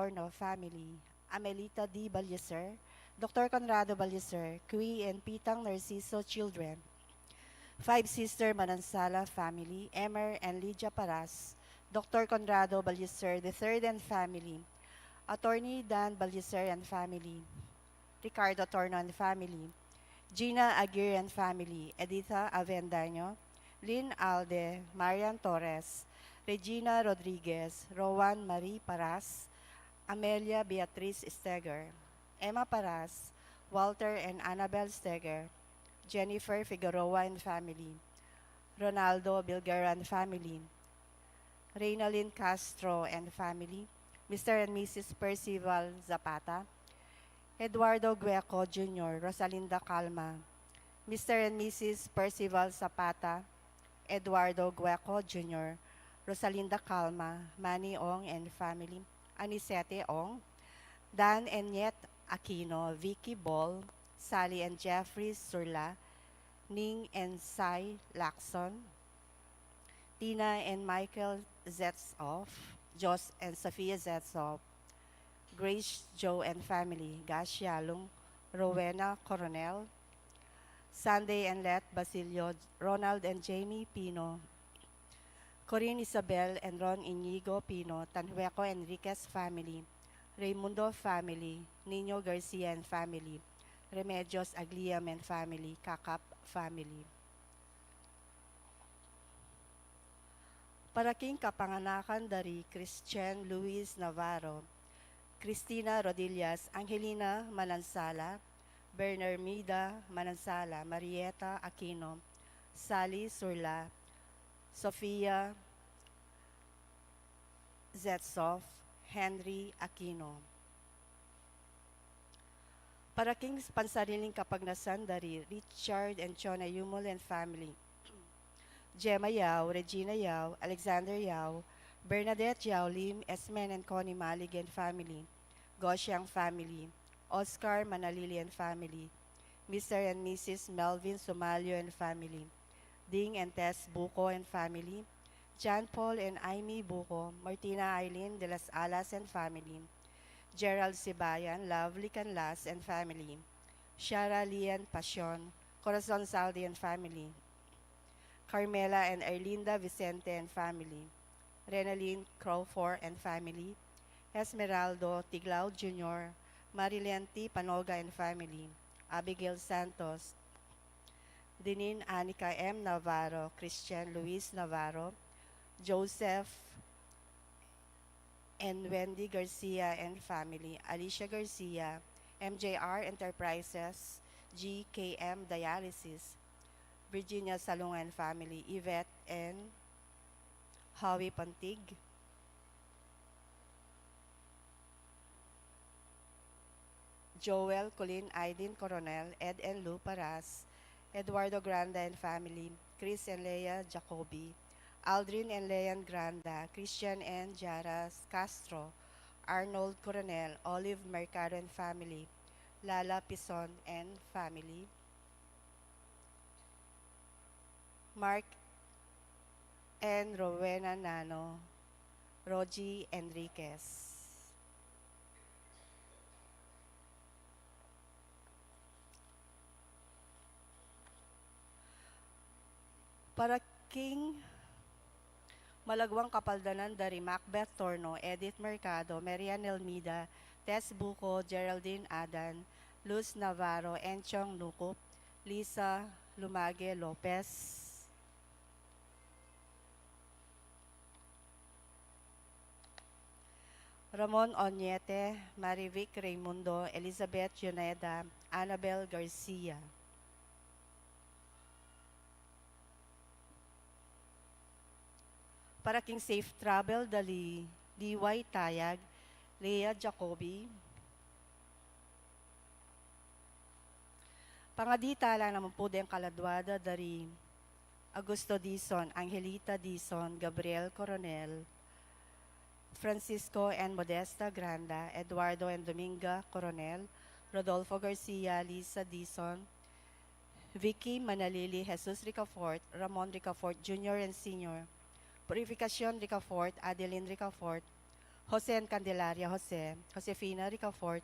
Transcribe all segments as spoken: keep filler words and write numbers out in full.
Torno family, Amelita D. Ballester, Doctor Conrado Ballester, Qui and Pitang Narciso children, Five Sister Manansala family, Emer and Lydia Paras, Doctor Conrado Ballester the third and family, Attorney Dan Ballester and family, Ricardo Torno and family, Gina Aguirre and family, Editha Avendaño, Lynn Alde, Marian Torres, Regina Rodriguez, Rowan Marie Paras, Amelia Beatriz Steger, Emma Paras, Walter and Annabel Steger, Jennifer Figueroa and family, Ronaldo Bilguera and family, Reynalyn Castro and family, Mister and Missus Percival Zapata, Eduardo Gueco Junior, Rosalinda Calma, Mister and Missus Percival Zapata, Eduardo Gueco Junior, Rosalinda Calma, Manny Ong and family, Anicete Ong, Dan and Yet Aquino, Vicky Bol, Sally and Jeffrey Surla, Ning and Sai Lacson, Tina and Michael Zetzoff, Jos and Sofia Zetzoff, Grace Joe and family, Gas Yalung, Rowena Coronel, Sunday and Let Basilio, Ronald and Jamie Pino, Corinne Isabel and Ron Inigo Pino, Tanhueco Enriquez family, Raymundo family, Nino Garcia and family, Remedios Agliam and family, Kakap family. Para king kapanganakan da ri Christian Luis Navarro, Cristina Rodillas, Angelina Manansala, Bernermida Manansala, Marieta Aquino, Sally Surla, Sofia Zetzoff, Henry Aquino. Para king pansariling kapagnasan da ri Richard and Chona Yumul and family, Gemma Yao, Regina Yao, Alexander Yao, Bernadette Yao Lim, Esmen and Connie Malig and family, Goshang family, Oscar Manalili and family, Mister and Missus Melvin Sumalio and family, Ding and Tess Buco and family, John Paul and Amy Buco, Martina Eileen de las Alas and family, Gerald Sibayan, Lovely Canlas and family, Shara Lian Pasion, Corazon Saldi and family, Carmela and Erlinda Vicente and family, Renalyn Crawford and family, Esmeraldo Tiglao Junior, Marilyn T. Panoga and family, Abigail Santos, Dinin Anika M. Navarro, Christian Luis Navarro, Joseph and Wendy Garcia and family, Alicia Garcia, M J R Enterprises, G K M Dialysis, Virginia Salunga and family, Yvette and Howie Pantig, Joel Colin Aiden Coronel, Ed and Lou Paras, Eduardo Granda and family, Chris and Leia Jacobi, Aldrin and Leon Granda, Christian and Jara Castro, Arnold Coronel, Olive Mercado and family, Lala Pison and family, Mark and Rowena Nano, Rogie Enriquez. Para king malagwang kapaldanan da ri Macbeth Torno, Edith Mercado, Marian Elmida, Tess Buco, Geraldine Adan, Luz Navarro, Enchong Nucup, Lisa Lumage Lopez, Ramon Oñete, Marivic Raymundo, Elizabeth Yoneda, Annabel Garcia. Para king safe travel da ri D Y Tayag, Leah Jacobi. Pangadi tala naman pu deng kaladua da da ri Augusto Dizon, Angelita Dizon, Gabriel Coronel, Francisco and Modesta Granda, Eduardo and Dominga Coronel, Rodolfo Garcia, Lisa Dizon, Vicky Manalili, Jesus Ricafort, Ramon Ricafort Junior and Senior, Purificacion Ricafort, Adeline Ricafort, Jose and Candelaria Jose, Josefina Ricafort,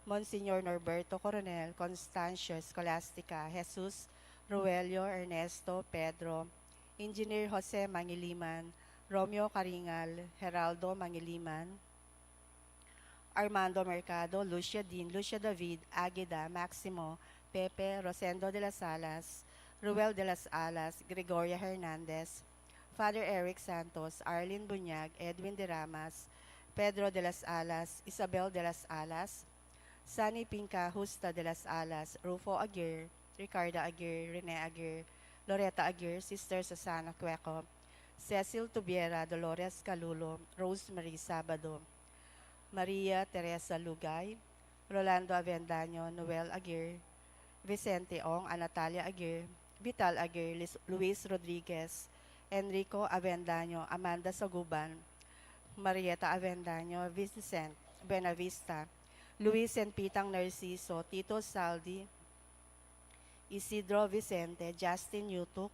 Monsignor Norberto Coronel, Constancio Escolastica, Jesus, Roelio, Ernesto, Pedro, Engineer Jose Mangiliman, Romeo Caringal, Geraldo Mangiliman, Armando Mercado, Lucia Dean, Lucia David, Agida, Maximo, Pepe, Rosendo de las Alas, Ruel de las Alas, Gregoria Hernandez, Father Eric Santos, Arlene Bunyag, Edwin de Ramas, Pedro de las Alas, Isabel de las Alas, Sunny Pinca, Justa de las Alas, Rufo Aguirre, Ricarda Aguirre, Rene Aguirre, Loretta Aguirre, Sister Susana Cueco, Cecil Tubiera, Dolores Calulo, Rosemary Sabado, Maria Teresa Lugay, Rolando Avendaño, Noel Aguirre, Vicente Ong, Anatalia Aguirre, Vital Aguirre, Lis-, Luis Rodriguez, Enrico Avendaño, Amanda Saguban, Marieta Avendaño, Vincent Buenavista, Luis and Pitang Narciso, Tito Saldi, Isidro Vicente, Justin Yutuk,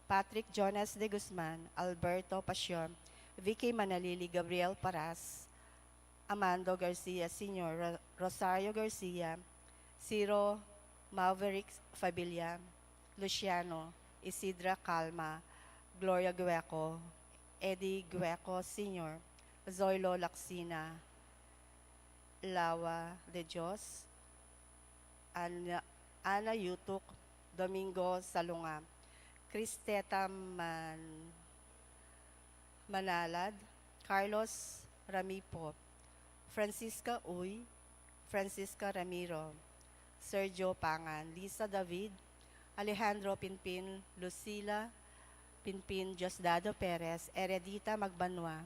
Patrick Jonas de Guzman, Alberto Pasion, Vicky Manalili, Gabriel Paras, Amando Garcia Senior, Ro-, Rosario Garcia, Ciro Maverick Fabilia, Luciano, Isidra Calma, Gloria Gueco, Eddie Gueco Senior, Zoilo Lacsina, Lawa de Dios, Ana, Ana Yutuk, Domingo Salunga, Cristeta Man-, Manalad, Carlos Ramipo, Francisca Uy, Francisca Ramiro, Sergio Pangan, Lisa David, Alejandro Pinpin, Lucila Pinpin, Diosdado Perez, Heredita Magbanua,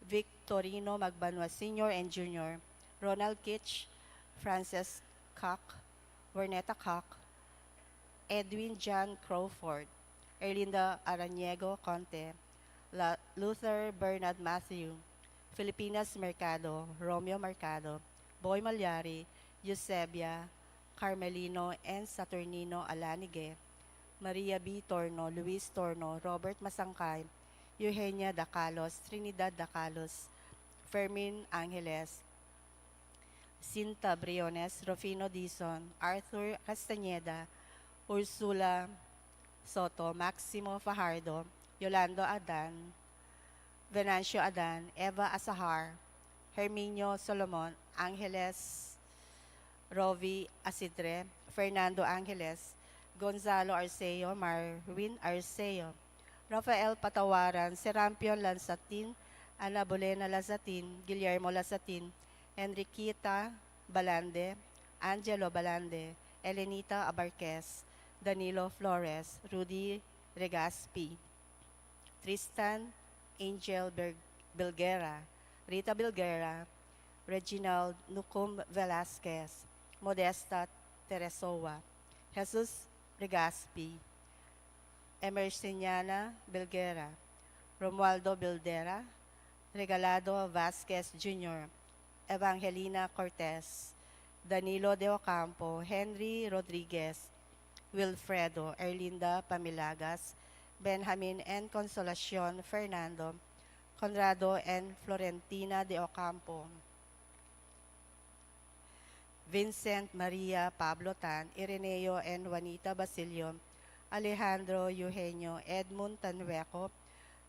Victorino Magbanua Senior and Junior, Ronald Kitch, Frances Koch, Vernetta Koch, Edwin John Crawford, Erlinda Araniego Conte, La-, Luther Bernard Matthew, Filipinas Mercado, Romeo Mercado, Boy Malyari, Eusebia, Carmelino and Saturnino Alanige, Maria B. Torno, Luis Torno, Robert Masangkay, Eugenia Dacalos, Trinidad Dacalos, Fermin Angeles, Cinta Briones, Rufino Dizon, Arthur Castañeda, Ursula Soto, Maximo Fajardo, Yolando Adan, Venancio Adan, Eva Asahar, Herminio Solomon, Angeles Rovi Asidre, Fernando Angeles, Gonzalo Arceo, Marwin Arceo, Rafael Patawaran, Serampion Lanzatin, Ana Bolena Lanzatin, Guillermo Lanzatin, Enriqueta Balande, Angelo Balande, Elenita Abarquez, Danilo Flores, Rudy Regaspi, Tristan Angel Ber-, Belguera, Rita Belguera, Reginald Nucum Velasquez, Modesta Teresoa, Jesus Regaspi, Emerciniana Belguera, Romualdo Bildera, Regalado Vasquez Junior, Evangelina Cortez, Danilo de Ocampo, Henry Rodriguez, Wilfredo, Erlinda Pamilagas, Benjamin and Consolacion Fernando, Conrado and Florentina de Ocampo, Vincent Maria Pablo Tan, Ireneo and Juanita Basilio, Alejandro Eugenio, Edmund Tanhueco,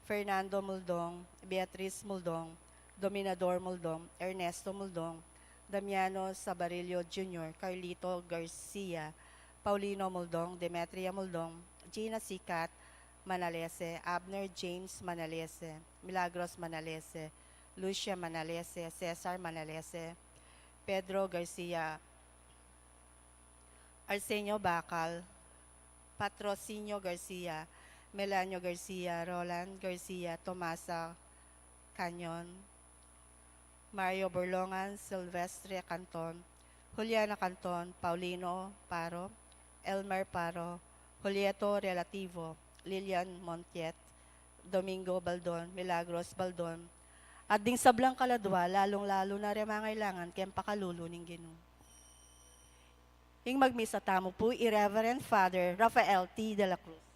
Fernando Muldong, Beatriz Muldong, Dominador Muldong, Ernesto Muldong, Damiano Sabarillo Junior, Carlito Garcia, Paulino Muldong, Demetria Muldong, Gina Sicat Manalese, Abner James Manalese, Milagros Manalese, Lucia Manalese, Cesar Manalese, Pedro Garcia, Arsenio Bacal, Patrocinio Garcia, Melanio Garcia, Roland Garcia, Tomasa Canyon, Mario Burlongan, Silvestre Canton, Juliana Canton, Paulino Paro, Elmer Paro, Julieto Relativo, Lilian Montiet, Domingo Baldon, Milagros Baldon, at ding sablang kaladwa, lalung-lalu na re mangailangan keng pakalulu ning Ginu. Ing magmisa tamu pu i Reverend Father Rafael T. de la Cruz.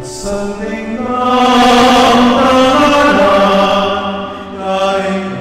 Santing Kabangalan, karing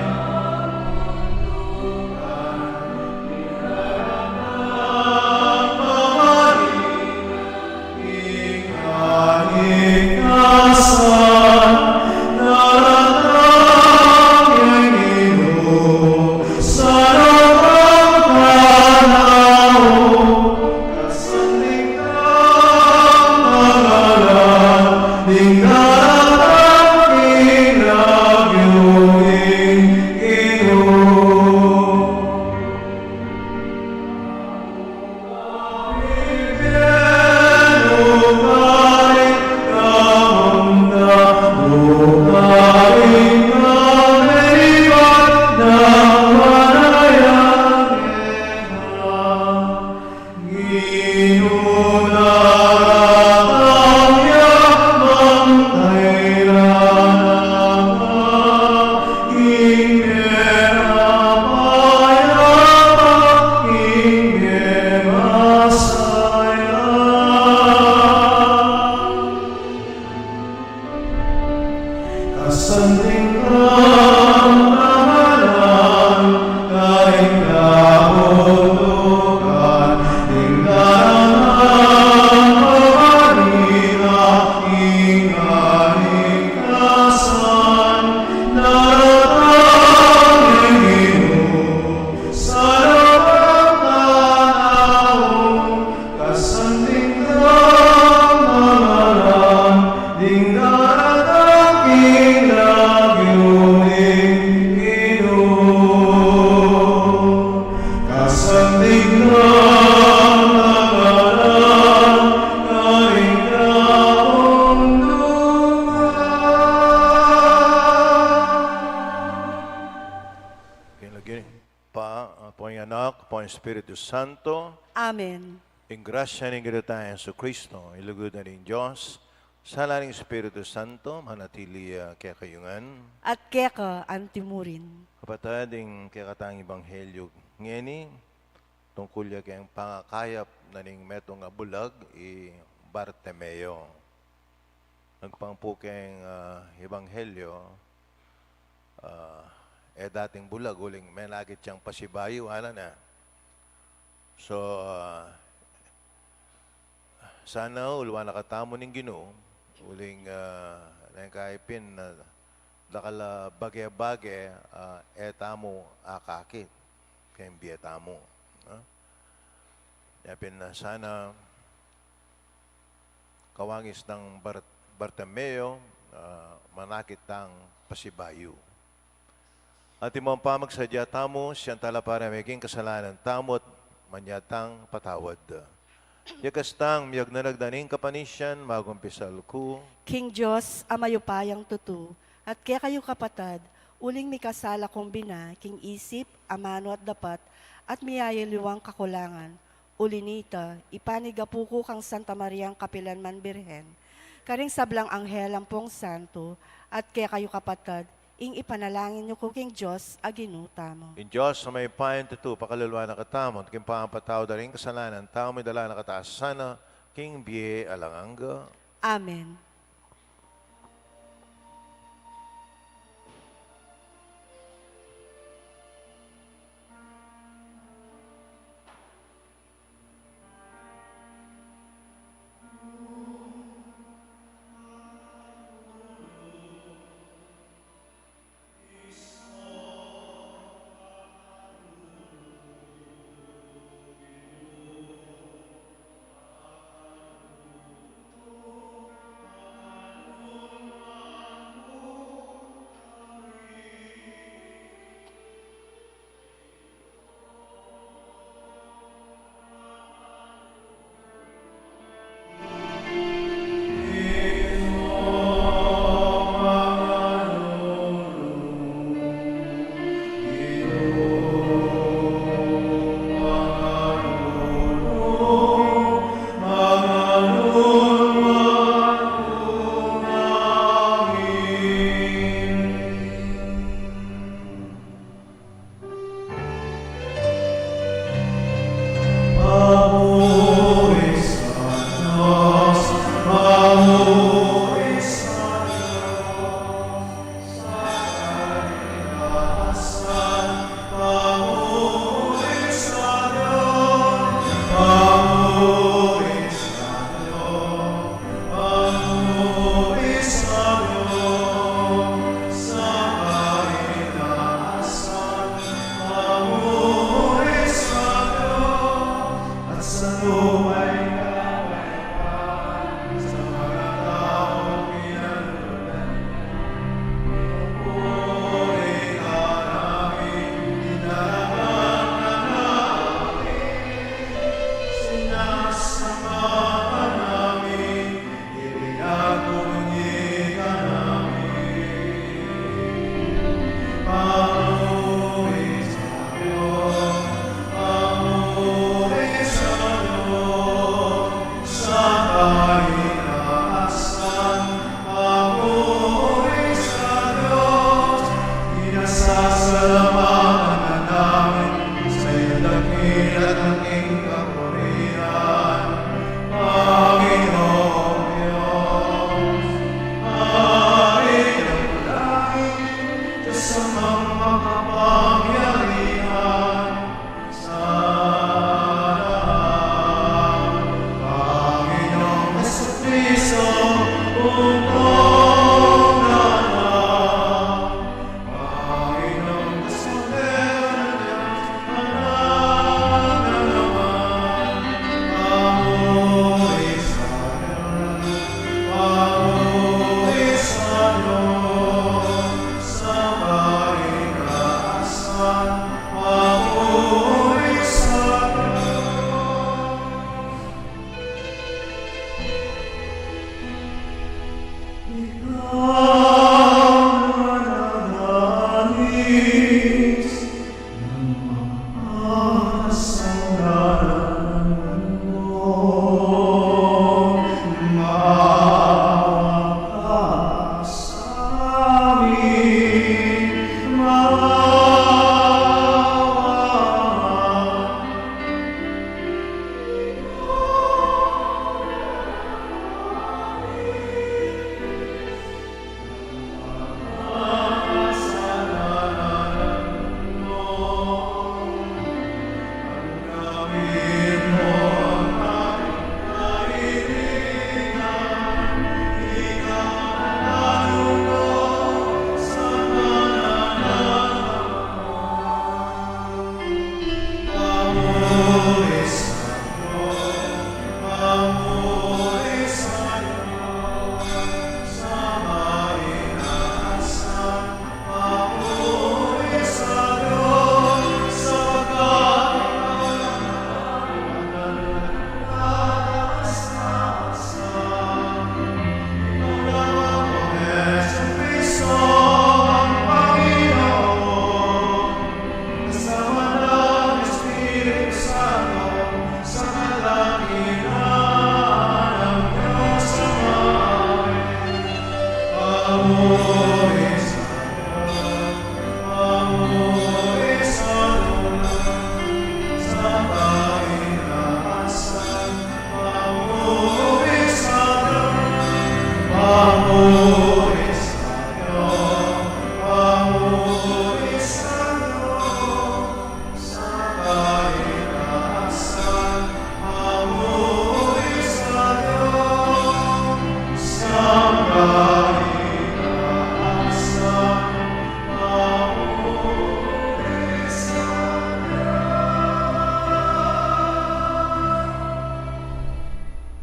Kasanting Kabangalan, ding daratang king lagyu ning Ginu. Kasanting Kabangalan, karing daun duma. King lagyu ning Ibpa, Apo, ing Anak, Apo, ing Espiritu Santo. Amen. Ing grasya ning Ginu tang Jesucristo, ing lugud na ning Dios, sala ning Espiritu Santo, manatili ya kekayu ngan. At keka antimurin. Kapatad, ing kekatang ebanghelyo ngeni, tungkul ya keng pangakayap na ning metung a bulag, i Bartimeo. Agpang pu keng, ah, ebanghelyo, ah, e dating bulag, uling menakit yang pasibayu, ala na. So, ah, sana uluan na katamu ning Ginu, uling, ah, neng kaipin, ah, dakal a bage-bage, ah, e tamu akakit keng bie tamu, ah. Yapin na sana kawangis nang Bar-, Bartimeo, ah, manakit tang pasibayu. Atin mu pamagsadya tamu, siyang talapara meging kasalanan tamu at manyatang patawad. Yakas tang miyagnanag na ning kapanisian, magumpisal ku. King Dios a mayupayang tutu, at kekayu kapatad, uling mikasala kung bina, king isip, amanu at dapat, at miyayaliwang kakulangan, uli nita, ipanigapu ku kang Santa Mariang kapilan man Birhen, karing sablang anghel ampong santo, at kekayu kapatad, ing ipanalangin yu ku king Dios a Ginu tamu. Ing Dios a mayupayang tutu, pakalulu na katamu, at king pamapatawad da ring kasalanan tamu, idala na katamu sana king bie alang angga. Amen.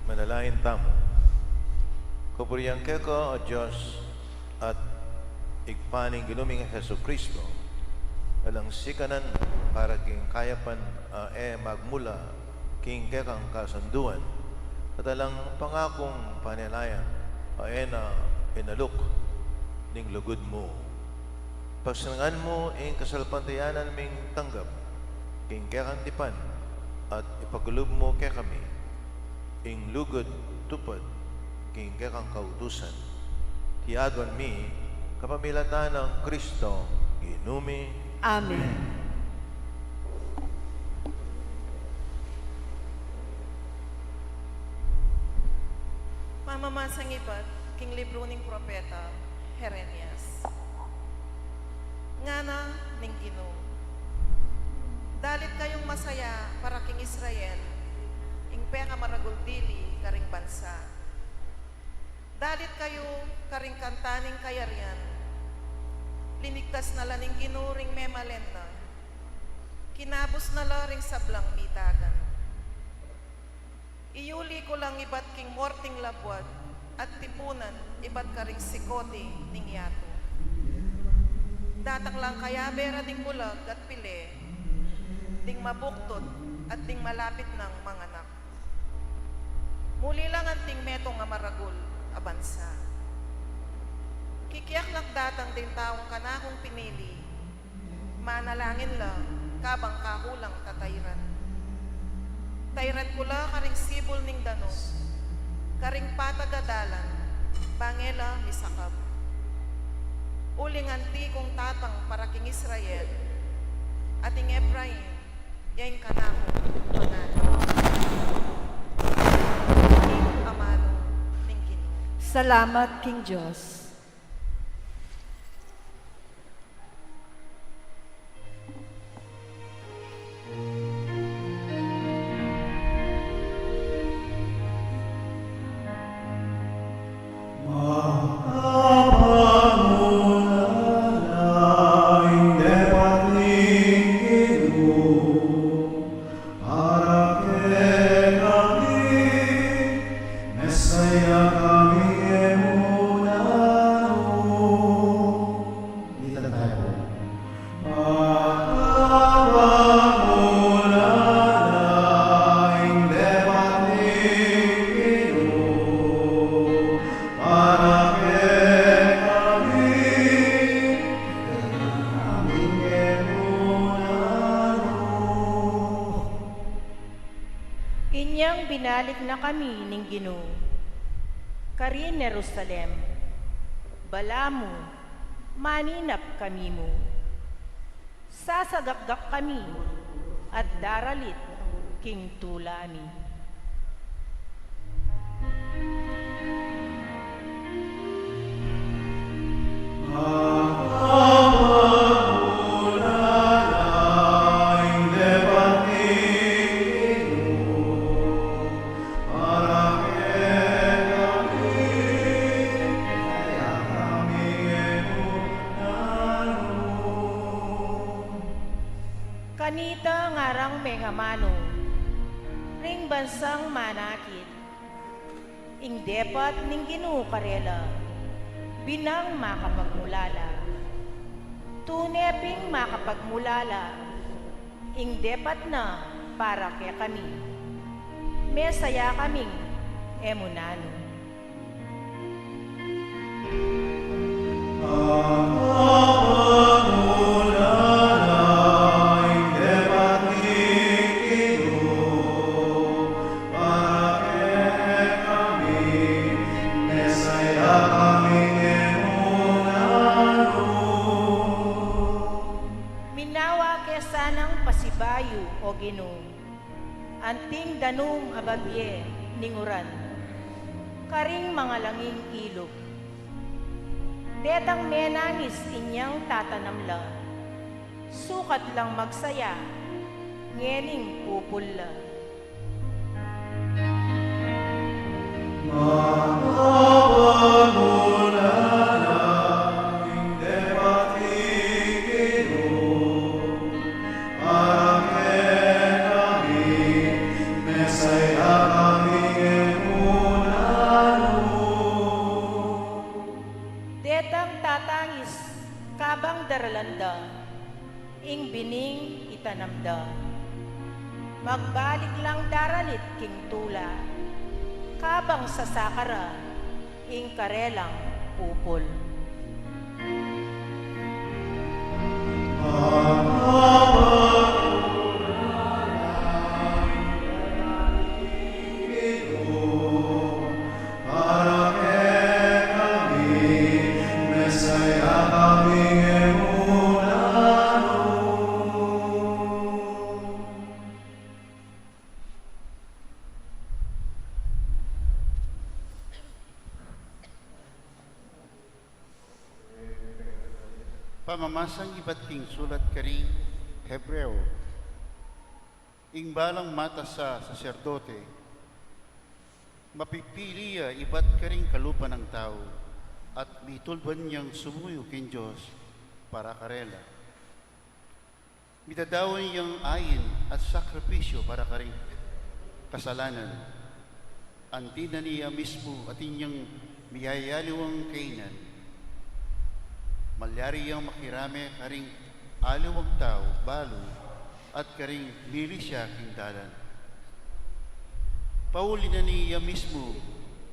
Manalangin tamu. Kapurian keka, O Dios, at Ibpa ning Ginu ming Jesucristo, alang sikanan para king kayapan a e magmula king kekang kasunduan, at alang pangakung panilayan a e na inaluk ning lugud mu. Pagsnangan mu ing kasalpantayanan ming tanggap king kekang tipan, at ipakalub mu kekami ing lugud tupad king kekang kautusan. Iti aduan mi kapamilatan nang Kristo Ginu mi. Amen. Mamamasang ibat king libru ning propeta Jeremias. Ngana ning Ginu, dalit kayung masaya para king Israel, ing pekamaragul dili karing bansa. Dalit kayu karing kanta ning kayarian. Linigtas na la ning Ginu ring memalen na. Kinabus na la ring sablang mitagan. Iyuli ku lang ibat king morting labuad at tipunan ibat karing sikote ning yatu. Datang lang kayabe ra ding bulag at pile, ding mabuktud at ding malapit nang manganak. Muli lang anting metung a maragul a bansa. Kikiaklak datang ding taung kanakung pinili. Manalangin la, kabang kaku lang tatairan. Tairan ku la karing sibul ning danu, karing patag a dalan, bang e la misakab. Uling anti kung tatang para king Israel, at ing Efraim, ya ing kanakung pangalan. Ing amanu ning Ginu. Salamat king Dios. Saya kami e mu nanu. Mitan tayo po. Pagkabangunan ing depat ning Ginu para kekami. Saya kami e mu nanu. Inyang binalik na kami ning Ginu karin Jerusalem, balamu maninap kami mu. Sasagakgak kami at daralit king tula mi. Kanita ngarang mengamanu ring bansang manakit, ing depat ning Ginu karela, binang makapagmulala. Tune ping makapagmulala ing depat na para kekami. Mesaya kaming e mu nanu. Minawa ke sanang pasibayu, O Ginu, anting danum a babie ning uran karing mangalanging ilug. Detang menangis inyang tatanam la, sukat lang magsaya ngening pupul la. Detang tatangis kabang daralan da ing bining itanam da. Magbalik lang daralit king tula, kabang sasaka ra ing karelang pupul. Para kekami, mesaya kami ngemunan. Pamamasang ibat king sulat karing Hebreo. Ing balang matas a saserdote, mapipili ya ibat karing kalupa nang tau, at mitulban yang sumuyu king Dios para karela. Mitadawan yang ain at sakripisyu para karing kasalanan. Anti na niya mismu atin yang miyayaliwang kainan. Malyari yang makirame karing aliwang tau balu at karing milisya king dalan. Pauli na niya mismu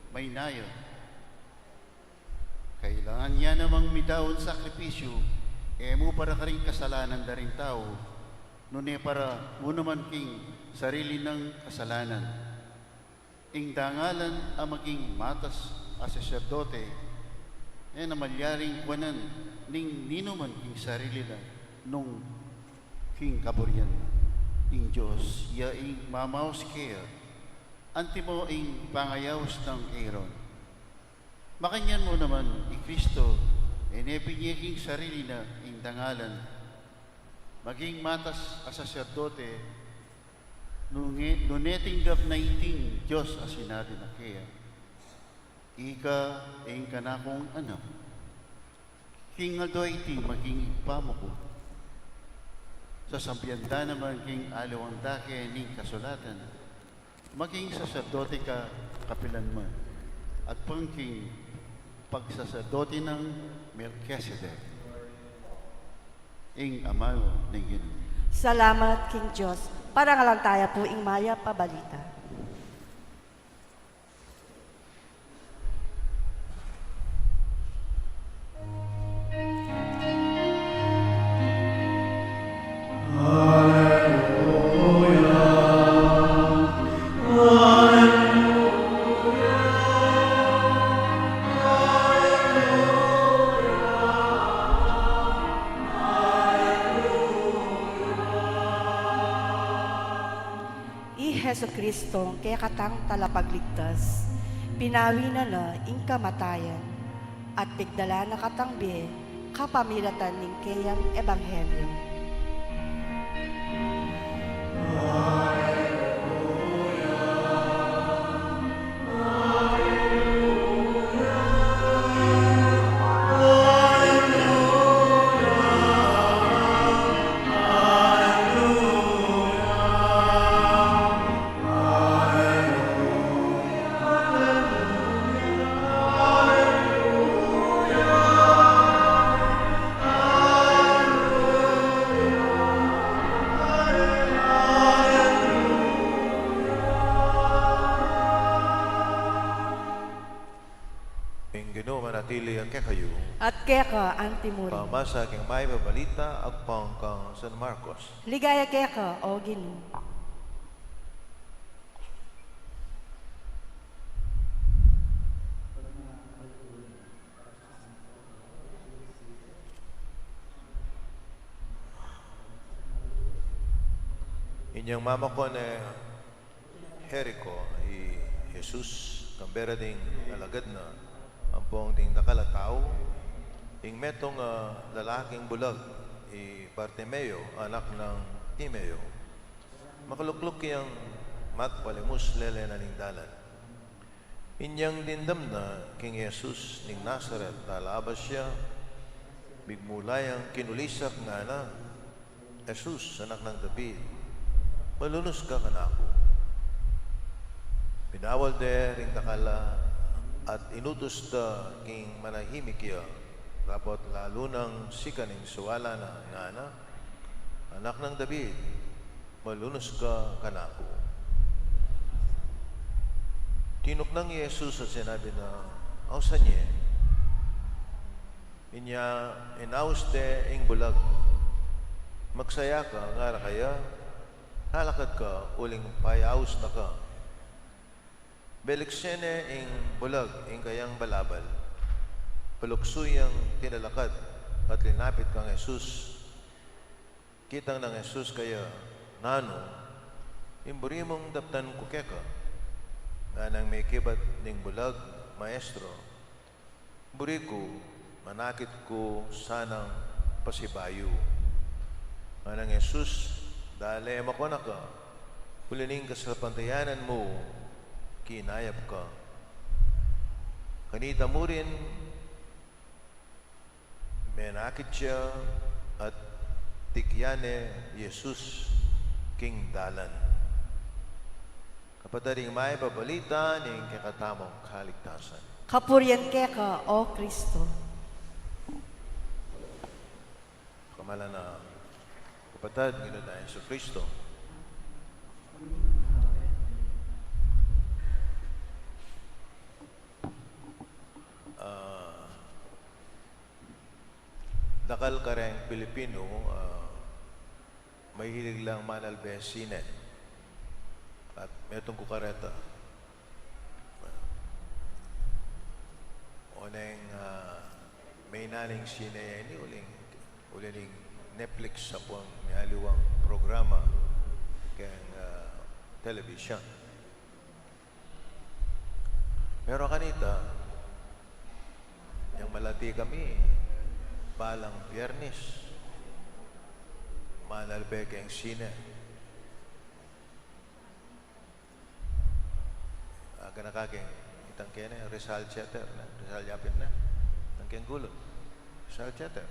maynaya. Kailangan ya namang midaun sakripisyu, e mu para karing kasalanan da ring tau, nune para mu naman king sarili nang kasalanan. Ing dangalan a maging matas a saserdote, e na malyaring kuanan ning ninuman king sarili na nung king kaburian na. Ing Dios ya ing mamaus keya, antimo ing pangayaus nang Aaron. Makanyan mu naman i Kristo, e ne binye king sarili na ing dangalan maging matas a saserdote, nune, nune tinggap na iting Dios a sinabi na keya, "Ika ing kanakung anak, king aldo a iti maging Ibpa mu ku." Sasabian da naman king aliwang dake ning kasulatan, "Maging saserdote ka kapilan man." At pang king pagsaserdote nang Melkisedek, ing amalu ning Ginu. Salamat king Dios. Parangalan taya pu ing mayap a balita. I Jesucristo, kekatang talapagligtas, pinawi na na ing kamatayan, at pigdala na katang bie kapamilatan ning keyang ebanghelyo. Ing Ginu manatili ya kekayu. At keka antimurin. Pamasa king mayap a balita agpang kang San Marcos. Ligaya keka, o Ginu. Inyang mamakon ne Jerico i Jesus, kambe ra ding alagad na ampong ding dakal a tau, ing metung a lalaking bulag, i Bartimeo, anak nang Timeo, makalukluk yang magpalimus lele na ning dalan. Inyang dimdam na king Jesus ning Nazaret, talabas ya, migmula yang kinulisak, ngana, "Jesus, Anak nang David, malunus ka kanaku." Binawal de ring dakal a at inutus da king manahimik ya, dapot lalu nang sikan ing sawala na, ngana, "Anak nang David, malunus ka kanaku." Tinuknang i Jesus at sinabi na, "Ausan ye." Inya inaus de ing bulag. "Magsaya ka," ngara kaya, "talakad ka uling payaus na ka." Belikse ne ing bulag ing kayang balabal. Paluksu yang tinalakad at linapit kang Jesus. Kitang nang Jesus kaya, "Nanu, ing buri mung daptan ku keka?" Nganang mekibat ning bulag, "Maestro, buri ku, manakit ku sanang pasibayu." Nganang Jesus, "Dale, makuna ka, uli ning kasalpantayanan mu, kinayap ka." Kanita murin, menakit ya at tikyan ne i Jesus king dalan. Kapatad, ing mayap a balita ning kekatamung kaligtasan. Kapurian keka, o Kristo. Pamalan na, kapatad, king Ginu tang Jesucristo. Ah, dakal kareng Pilipino, ah, mahilig lang manalbe sine. At metung ku kareta, oneng, ah, maina ning sine ini, uling, uli ning Netflix, ampong aliwang programa keng, ah, television. Pero kanita, yang malati kami, balang Biyernes, manalbe keng sine. Aga na ka keng, itang kene, Rizal Theater na, Rizal Yapit na, itang keng gulu. Rizal Theater.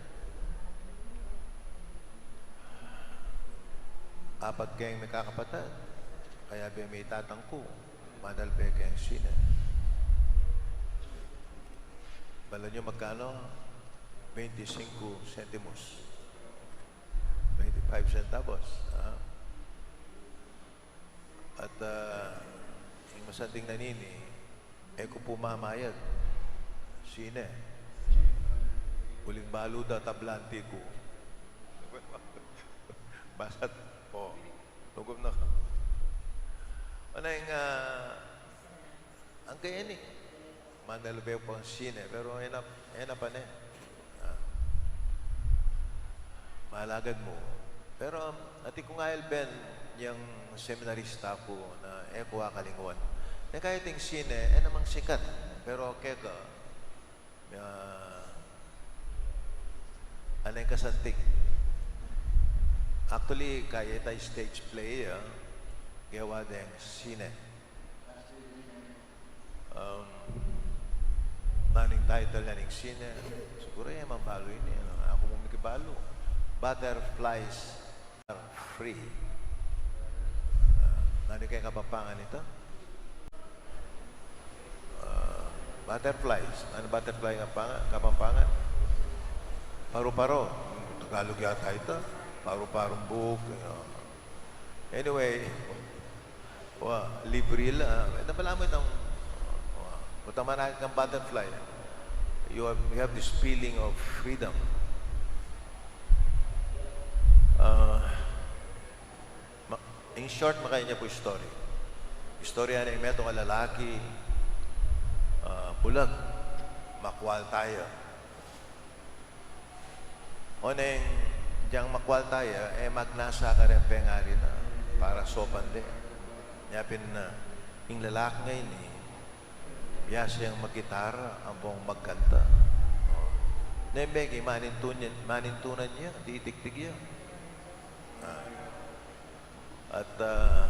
Apat keng mikakapatad, kaya be mi tatang ku, manalbe keng sine. Balu yu magkanu? Bente singku sentimos. Bente five centavos. Ah. At, ah, ing masanting na nini, e ku pu mamayad. Sine? Uling balu da tablante ku. Basat, o, lugub na ka. Oneng, ah, ang kaya ini, manalbe ku pang sine, pero e na, e na pane. Ah. Malagad mu. Pero atin kung ailben yang seminarista ku na e ku akalinguan. Nung kaya iting sine, e namang sikat. Pero keka, ah, aneng kasanting. Actually, kaya ita stage play, ah, gewa deng sine. Um, nanu ing title na ning sine? Siguru e man balu ini, e. Aku mu mikibalu. Butterflies are free. Ah, nanu keng Kapampangan ita? Ah, butterflies. Nanu butterfly Kapampangan? Kapampangan? Paru-paro. Tagalog yata ita. Paru-parong buuk. Ah. Anyway, wa, libre la. Nabala mu itang, wa, utang manakit kang butterfly. You have, you have this feeling of freedom. Ah, ma-, in short, makanyan pu story. Istorya na ing metung a lalaki, ah, bulag, makwalta ya. Oneng dyang makwalta ya, e magnasa kareng pengari na para sopan de. Nya pin, ah, ing lalaki ngeni, biasa yang maggitara ampong magkanta. O. Nung beki, manintunan, manintunan ya, titigtig ya. Ah. At, ah,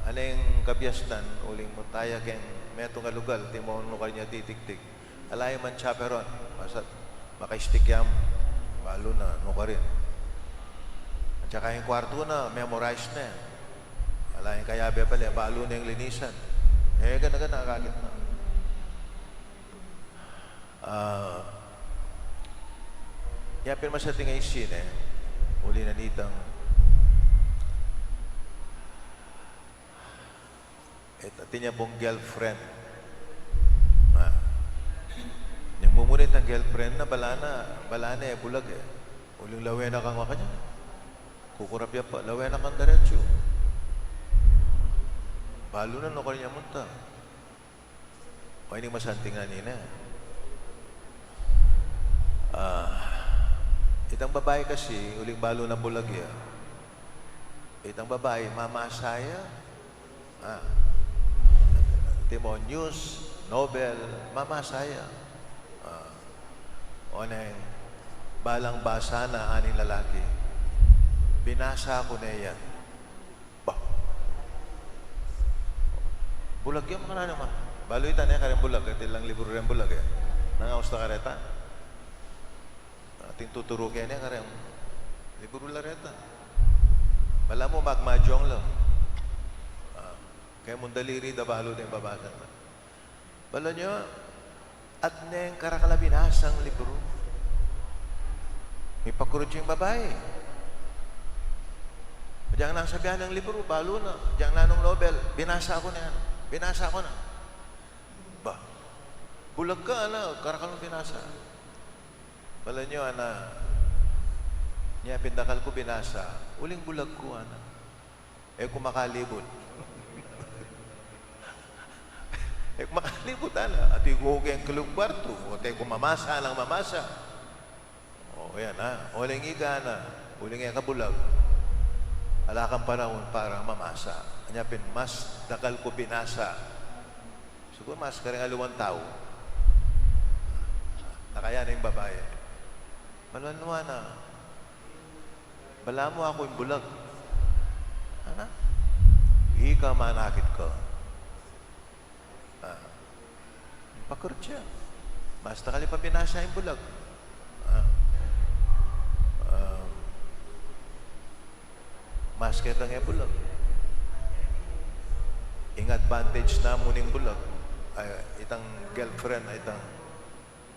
aneng kabiasnan, uling munta ya keng metung a lugal, atin mu nung nukar ya titigtig. Ala ya mang chaperon, basta't makaistik ya mu, balu na nukarin. At saka ing kwartu na, memorize na. Ala yang kayabe pala, balu na yang linisan. E, gana-gana, akakit na. Ah, ya pin masanting a ing sine, uli na nitang, e, atin ya pung girlfriend. Ah. Nung mumuna itang girlfriend na, bala na, bala na e bulag e. Uling lawen na kang makanyan. Kukurap ya pa, lawen na kang diretsu. Balu na, nukarin ya munta. O, ining masanting na nini. Ah, itang babai kasi, uling balu na bulag ya. Itang babai, mamasa ya. Ah. Atin mu, news, novel, mamasa ya. Ah. Oneng balang basa na, aning lalaki. Binasa ku ne yan. Ba. Bulag ya, makananu ma. Balu ita ne kareng bulag, atin lang libru reng bulag e. Nung aus ta kareta, atin tuturu ke ne kareng libru la reta. Bala mu magmadyong la. Ah, kaya mung daliri da balu deng babasa. Balu yu, at neng karakal a binasang libru, mipakurutsu ing babai. Dyang nanu sabian ning libru, balu na. Dyang nanung novel, binasa ku na yan. Binasa ku na. Ba, bulag ka, ana, karakal mung binasa. Balu yu, ana, nya pin dakal ku binasa, uling bulag ku, ana. E ku makalibut. E ku makalibut, ana. Atin ku keng kwartu, o, atin ku mamasa nang mamasa. O, yan, a. Uling ika, ana. Uling e ka bulag, ala kang panaun para mamasa. Nya pin mas dakal ku binasa. Siguru mas kareng aliwang tau. Nakayan na ing babai. Manuan mu, ana. Bala mu aku ing bulag. Ana? Ika, manakit ka. Ah. Pakurutsu ya. Mas dakal ya pa binasa ing bulag. Ah. Ah. Mas ketang e bulag. Ing advantage na mu ning bulag. Ay, itang girlfriend, ay, itang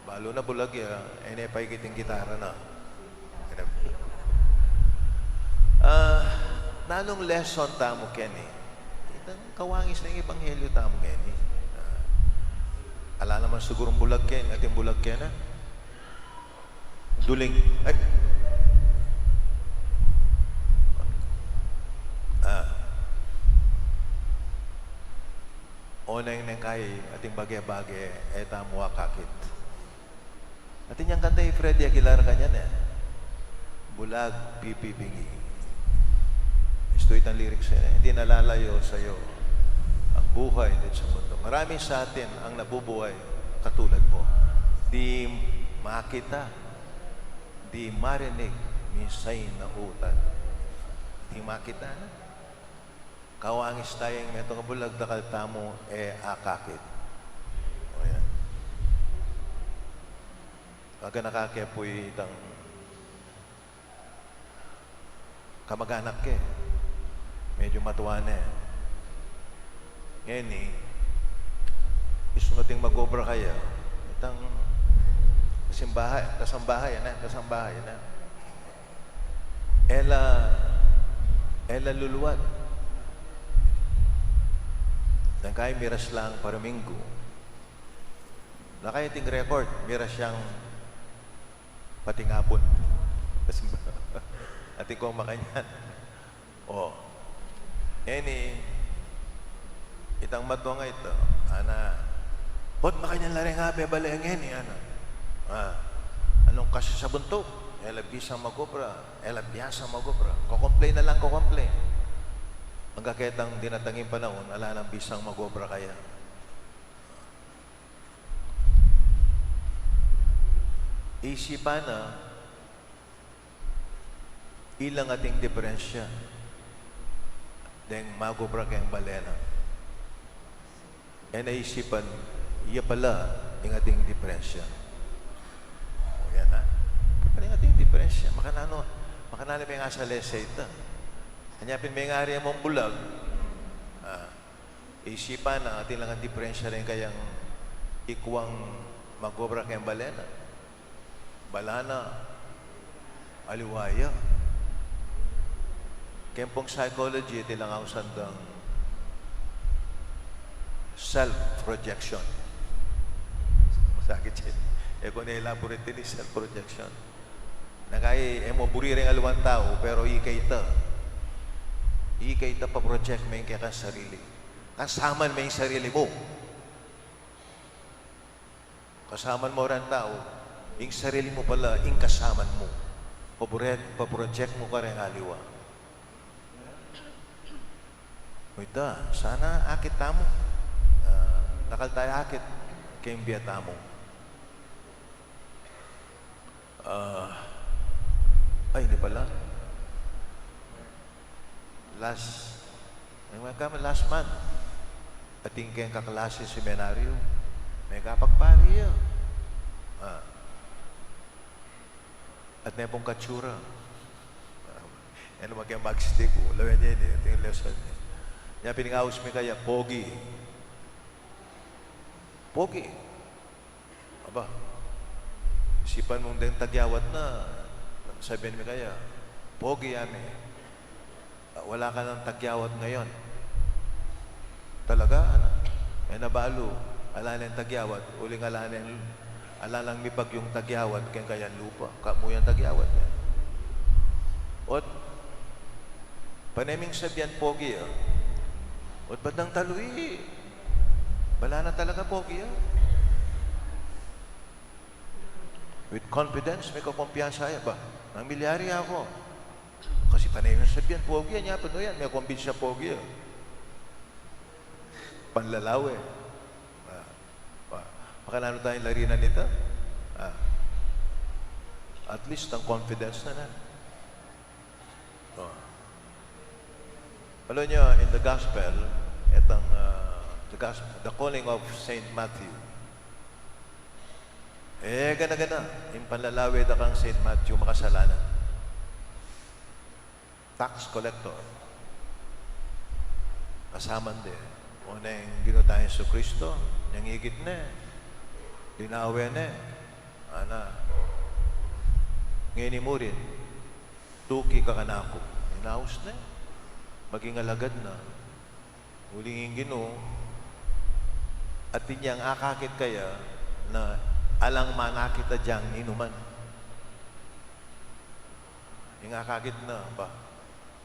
Balu na bulag ya, e ne paikit ing gitara na. Ah, nanung lesson tamu keni? Itang kawangis na ing ebanghelyo tamu keni. Ah, ala naman sigurung bulag keni, ating bulag keni. Duling. Ay. Ah. Oneng neng kai ating bage-bage, e tamu akakit. Atin yang kanta i Freddy Aguilar kanyan e. Bulag pipibingi. Istu itang lyrics e, hindi nalalayo sa'yo ang buhay dito sa mundo. Marami sa atin ang nabubuhay katulad mo. Di makita, di marinig, minsan nautan. Di makita na. Kawangis taya ing metung a bulag, dakal tamu e akakit. O yan. Kaganaka ke pu itang kamag-anak ke. Medyo matua ne. Ngeni, isunut ing mag-obra kaya. Itang kasambahay, kasambahay na, kasambahay na. E la, e la luluwat. Deng kai miras lang para minggu. Nakayating record, miras yang pating apun. Atin kong makanyan. O. Ngeni, itang matua nga ita, ana, "Ot makanyan la reng abe bale ngeni," ana. A, anung kasi sa buntuk, e la bisang mag-obra, e la biasang mag-obra. Ko-complain na lang, ko-complain. Angga ketang dinatang ing panaun, ala nang bisang mag-obra kaya. Isipan na, ilang ating diperensya deng mag-obra keng bale na. E na isipan, iya pala ing ating diperensya. O, yan, ha? Pala ing ating diperensya. Makananu, makananu me nga sa lesa ita. Anya pin me nga ari mong bulag. A. Isipan na, atin lang ing diperensya reng kayang ikuang mag-obra keng bale na. Bala na, aliwa ya. Keng pung psychology, atin lang ausan dang self-projection. Masakit yan. E ko na elaborate ini, self-projection. Nung kai, e mo buri reng aliwang tau, pero ika ita. Ika ita pa-project me ing kekang sarili. Kasaman me ing sarili mu. Kasaman mu reng tau, ing sarili mu pala, ing kasaman mu. Pabure-, pa-project mu kareng aliwa. Ita, sana akit tamu. A, dakal taya akit keng bie tamu. A, ay, ini pala. Last, ay, mekami last month. Atin keng kaklase seminaryo. Mekapagpari ya. A. Atin pung katsura. Anu, makeng magstick, o, lawen ne ini, atin lesson ne. Nya pin ing aus mi kaya, pogi. Pogi. Aba, isipan mung deng tagyawat na, sabian mi kaya, "Pogi, yame, wala ka nang tagyawat ngayon." Talaga, ana. E na balu, ala neng tagyawat, uling ala neng, ala nang mibagyung tagyawat keng kayang lupa. Kamu yang tagyawat ne. Ot, pane ming sabian pogi ya. Ot, bandang talu i, bala na talaga pogi ya. With confidence, mekakumpiyansa ya, "Ba, nang milyari aku." Kasi pane ming sabian pogi ya, nya pin o yan, mekumbinsi ya pogi ya. Panlalawe. A, a, makananu tayang larinan ita? A, at least ang confidence na na. O. Alam nyo, in the gospel, itang, ah, the gospel, the calling of Saint Matthew. E gana-gana ing panlalawe da kang Saint Matthew makasalanan. Tax collector. Kasaman de. O neng Ginu tang Jesucristo, nyang igit ne, linawe ne, Ana, ngeni murin, tuki ka kanaku. Inaus ne, maging alagad na. Uling ing Ginu, atin yang akakit kaya na alang manakit a dyang inuman. Ing akakit na ba,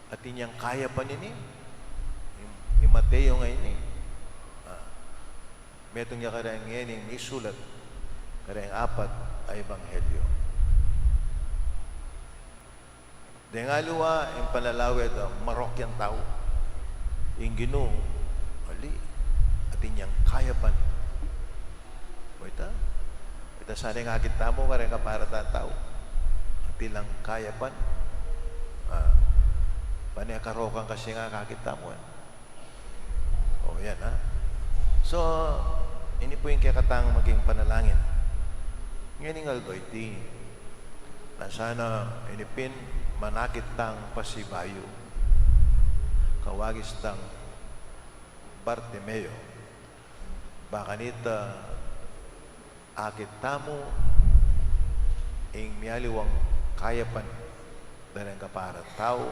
atin yang kayapan ini, ing, ing Mateo nga ini. Ah, metung ya kareng ngening misulat kareng apat a ebanghelyo. Deng aliwa ing panlalawe da marok yang tau. Ing Ginu, ali, atin yang kayapan. O ita, ita sana ing akit tamu kareng kaparatan tau. Atin lang kayapan. Ah, pane karokan kasi nga akakit tamu, e. O, yan, ha. So, ini pu ing kekatang maging panalangin. Ngening aldo iti, na sana ini pin manakit tang pasibayu, kawagis dang Bartimeo. Ba kanita akit tamu ing mialiwang kayapan da reng kaparang tau,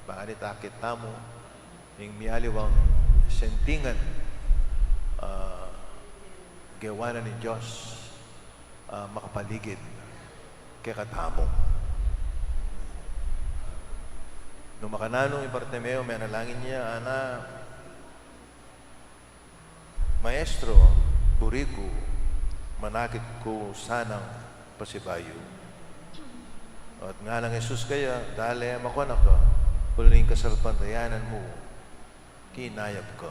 ba kanita akit tamu ing mialiwang sentingan, ah, gewa na ning Dios, ah, makapaligid kekatamu. Nung makananu i Bartimeo, menalangin ya, ana, Maestro, buri ku, manakit ku sanang pasibayu. At ngana nang Jesus kaya, dale, makuna ka, uling kasalpantayanan mu, kinayap ka.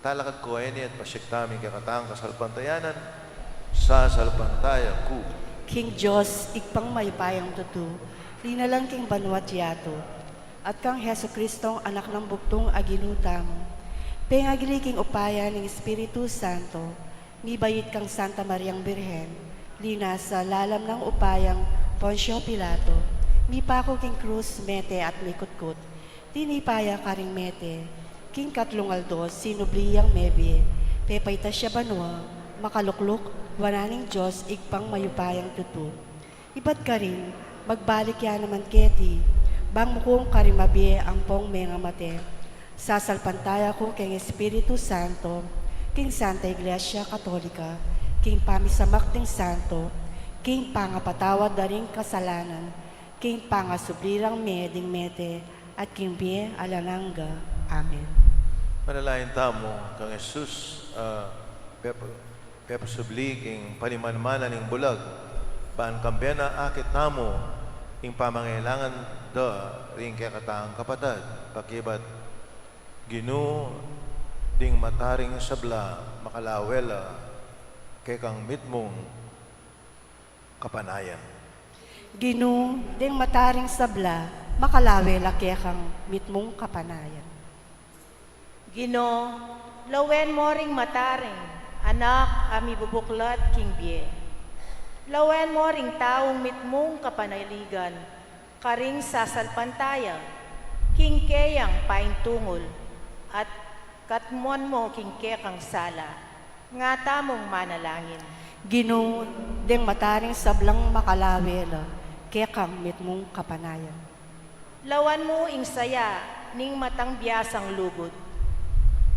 Talakad ku ini at pasyag tamu ing kekatang kasalpantayanan, sasalpantaya ku. King Dios, Ibpang mayupayang tutu, linalang king banua't yatu, at kang Jesucristong Anak nang bugtung a Ginu tamu, pengagli king upaya ning Espiritu Santo, mibait kang Santa Mariang Birhen, linasa lalam nang upayang Poncio Pilato, mipaku king krus, mete at mikutkut, tinipa ya karing mete, king katlung aldo sinubli yang mebie, pepaitas ya banua, makalukluk wanan ning Dios Ibpang mayupayang tutu. Ibat karin, magbalik ya naman keti, bang mukung karing mabie ampong mengamate. Sasalpantaya ku king Espiritu Santo, king Santa Iglesia Katolika, king pamisamak ding santo, king pangapatawad da ring kasalanan, king pangasubli rang mie ding mete, at king bie alang angga. Amen. Manalangin tamu kang Jesus, ah, pep- pepasubli king panimanmanan ning bulag, ban kambe na akit tamu ing pamangailangan da ring kekatang kapatad, pakibat Ginu, ding mata ring sabla makalawe la kekang mitmung kapanayan. Ginu, ding mata ring sabla makalawe la kekang mitmung kapanayan. Ginu, lawen mo ring mata ring anak a mibubuklat king bie. Lawen mo ring taung mitmung kapanaligan karing sasalpantaya king keyang paintungul, at katmuan mo king kekang sala. Nga tamung manalangin. Ginu, ding mata ring sablang makalawe la kekang mitmung kapanayan. Lawan mu ing saya ning matang biasang lugud.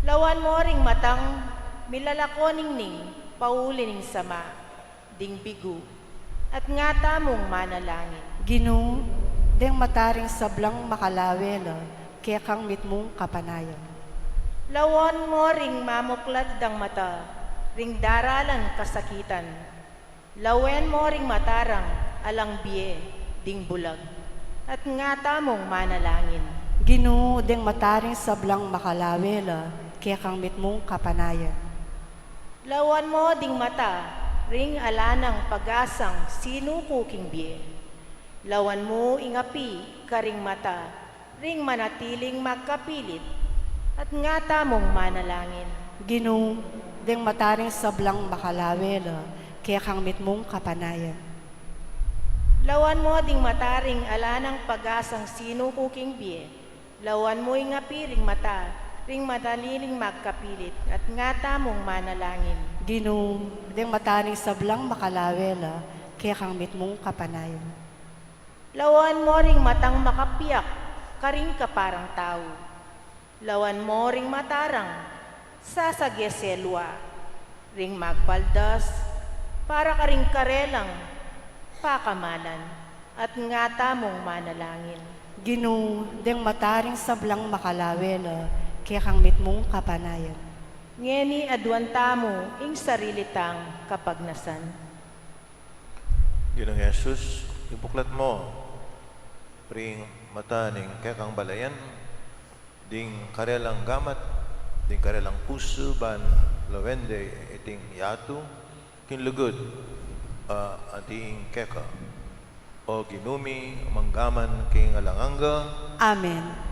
Lawan mo ring matang milalako ningning pauli ning sama ding bigu, at nga tamung manalangin. Ginu, ding mata ring sablang makalawe la kekang mitmung kapanayan. Lawan mo ring mamuklat dang mata ring daralan kasakitan. Lawen mo ring mata rang alang bie ding bulag, at nga tamung manalangin. Ginu, ding mata ring sablang makalawe la kekang mitmung kapanayan. Lawan mo ding mata ring ala nang pag-asang sinuku king bie. Lawan mu ing api karing mata ring manatiling magkapilit, at nga tamung manalangin. Ginu, ding mata ring sablang makalawe la kekang mitmung kapanayan. Lawan mo ding mata ring ala nang pag-asang sinuku king bie. Lawan mu ing api ring mata ring manatiling magkapilit, at nga tamung manalangin. Ginu, deng mata ning sablang makalawe la, kekang mitmung kapanayan. Lawan mo ring matang makapiak karing kaparang tau. Lawan mo ring mata rang sasagese lua ring magpaldas para karing karelang pakamalan, at nga tamung manalangin. Ginu, deng mata ring sablang makalawe la, kekang mitmung kapanayan. Ngeni aduan tamu ing sarili tang kapagnasan. Ginung Jesus, ibuklat mo ring mata ning kekang balayan ding karelang gamat, ding karelang pusu, ban lawen de iting yatu king lugud a atin keka. O Ginu mi, manggaman king alang angga. Amen.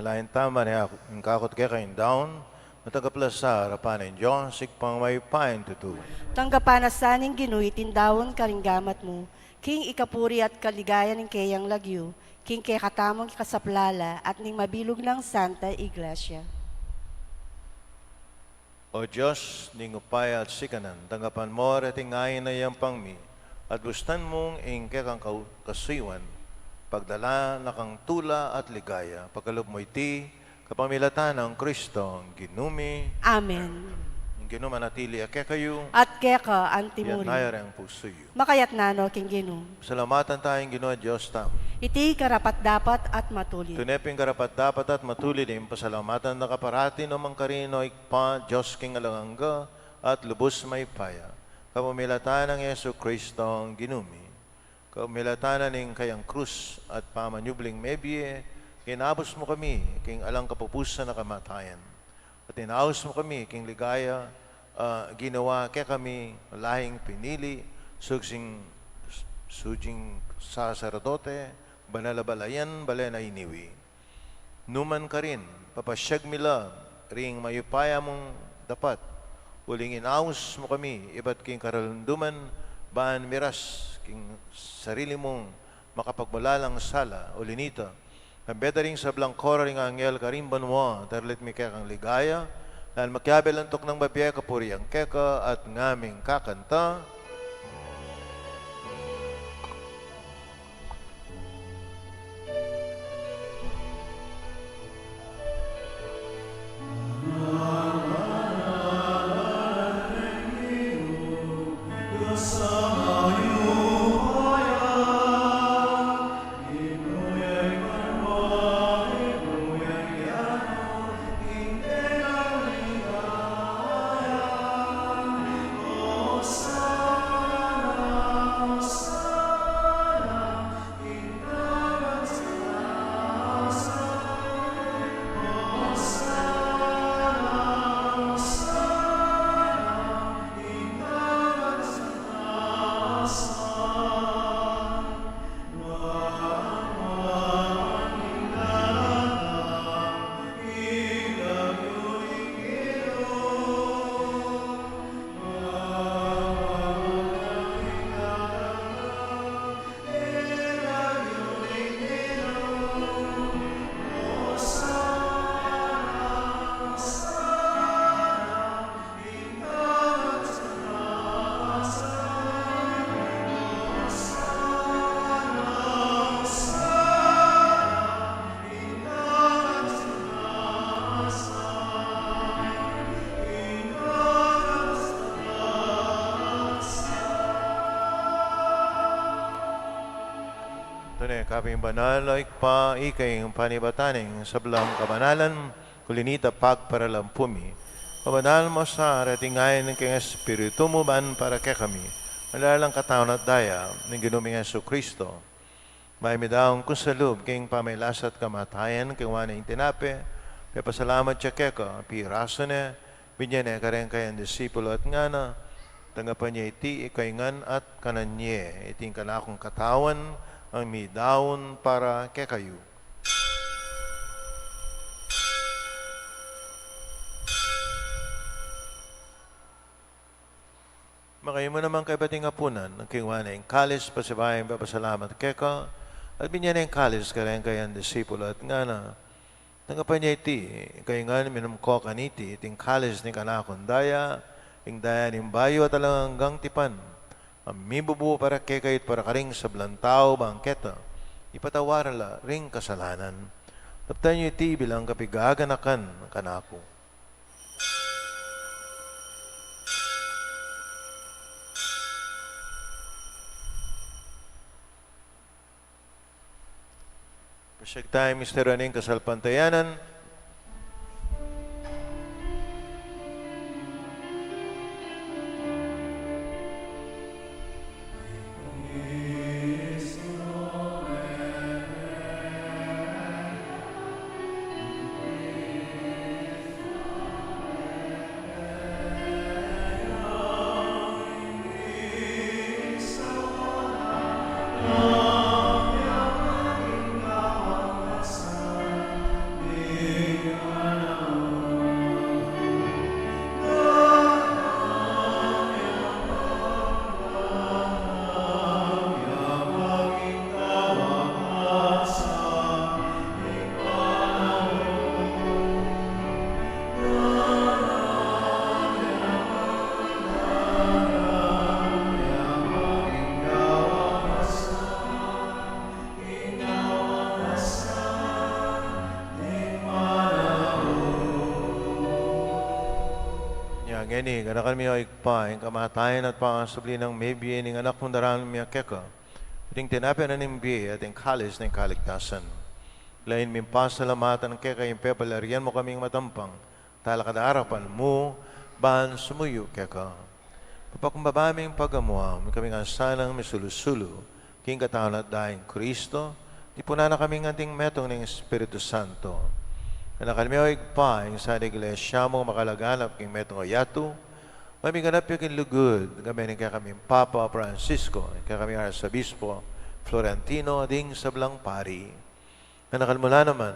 Lain taman ya, ing kakut keka ing daun, matanggap la sa arapan ning Dios, Ibpang mayupaya king tutu. Tanggapan na sa ning Ginu iting daun karing gamat mu, king ikapuri at kaligayan ning keyang lagyu, king kekatamung ikasaplala at ning mabilug nang Santa Iglesia. O Dios, ning upaya at sikanan, tanggapan mu reting ain a yampang mi, at bustan mung ing kekang kau-, kasuyuan, pagdala na kang tula at ligaya, pagkalub mu iti, kapamilatan nang Kristong Ginu mi. Amen. Ing Ginu manatili ya kekayu. At keka antimurin. Iyatas yu reng pusu yu. Makayatna no king Ginu. Pasalamatan taya ing Ginu a Dios tamu. Iti karapat-dapat at matulid. Tune pin karapat-dapat at matulid ing pasalamatan da ka parati, nu man karin, O Ibpa, Dios king alang angga at lubus mayupaya, kapamilatan nang Jesucristo Ginu mi. Kapamilatan na ning kayang krus at pamanyubling mebie, inabus mu kami king alang kapupusan a kamatayan. At inaus mu kami king ligaya, ah, ginawa kekami lahing pinili, suking, suking saserdote, banal a balayan, balen a iniwi. Nu man karin, papasiag mi la ring mayupaya mung dapat, uling inaus mu kami ibat king karalunduman, ban miras king sarili mung makapagmulalang sala, uli nita, kambe da ring sablang koro ring anghel karing banua, darlit mi kekang ligaya, dahil makiabe la antuk nang babie kapurian keka at ngaming kakanta. Tune ka pin banal, O Ibpa, ika ing panibatan ning sablang kabanalan, uli nita pagparalampu mi. Pabanal mu sa reting ain king Espiritu mu ban para kekami, manlalang katawan at daya ning Ginu ming Jesucristo. Mayap mi daun kusalub king pamagkasakit at kamatayan, king wari ning tinape, pepasalamat ya keka, pirasu ne, binye ne kareng kayang disipulo at ngana: Tanggapan ye iti ikayu ngan at kanan ye, iti ing kanakung katawan, a midaun para kekayu. Makayabe naman kayu ibat ning apunan, kinuha ne ing kalis, pasibayu ya pepasalamat keka, at binye ne ing kalis kareng kayang disipulo at ngana: Tanggapan ye iti ikayu ngan, minum ko kaniti, iti ing kalis ning kanakung daya, ing daya ning bayu at alang anggang tipan, a mibubu para kekayu at para karing sablang tau, bang keta ipatawad la ring kasalanan. Daptan yu iti bilang kapaganakan kanaku. Pasiag taya misteryu ning kasalpantayanan. Ngeni, ganakan mi, o Ibpa, ing kamatayan at pangasubli nang mebie ning Anak mung daraun mi keka, at ing tinape na ning bie at ing kalis ning kaligtasan. Lain ming pasalamatan keka ing pepalyarian mu kaming matampang talakad king arapan mu ban sumuyu keka. Papakumbaba ming pagamuan, ikami ngan sanang misulu-sulu king katawan at daya nang Kristo, tipunan na kaming anting metung ning Espiritu Santo. Ganakan mi, o Ibpa, ing sana iglesia mung makalaganap king metung a yatu, mamiganap ya king lugud, gabe ning kekaming Papa Francisco, kekaming Arsobispo Florentino, ding sablang pari. Ganakan mu la naman